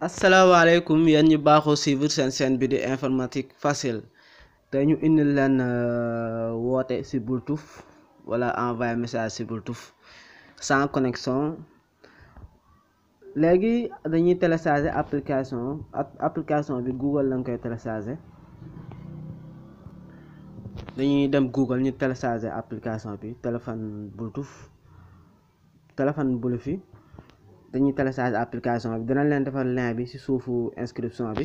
asalaamaaleykum yéen ñi baaxoo suivre seen chaîne bi di informatique facile te ñu indil leen woote si Bluetooth wala envoyer message si Bluetooth sans connexion. léegi dañuy télécharger application bi Google lañ koy télécharger. dañuy dem Google ñu télécharger application bi téléphone Bluetooth dañuy télécharger application bi dinañ leen defal lien bi ci suufu inscription bi.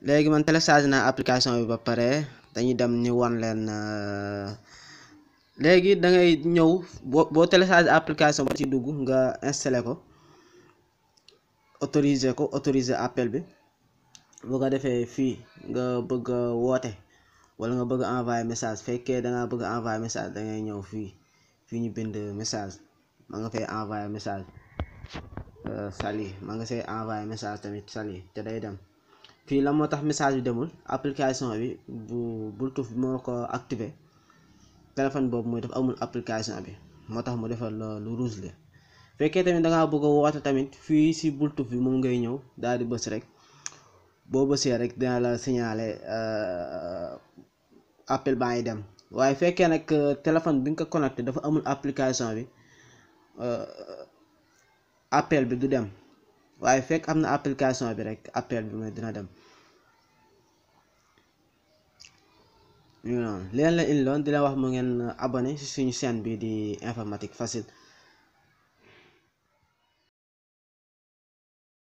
léegi man télécharger naa application bi ba pare dañuy dem ñu wan leen léegi da ngay ñëw boo télécharger application bi ci dugg nga installer ko autoriser appel bi. boo ko defee fii nga bëgg a woote wala nga bëgg envoyer message, fekkee da nga bëgg envoyer message da ngay ñëw fii ñu bind message ma nga fay envoyer message sali ma nga say envoyer message tamit sali te day dem. fii la moo tax message bi demul, application bi bu Bluetooth bi moo ko activé, téléphone boobu mooy def amul application bi moo tax mu defal lu rouge la. fekkee tamit da ngaa bëgg a woote tamit fii si Bluetooth bi moom ngay ñëw daal di bës rek, boo bësee rek dina la signaler appel baa ngi dem. waaye fekkee nag téléphone bi nga ko connecté dafa amul application bi appel bi du dem, waaye fekk am na application bi rek appel bi mooy dina dem. leen la indiloon di la wax mu ngeen abonné ci suñu chaîne bi di informatique facile.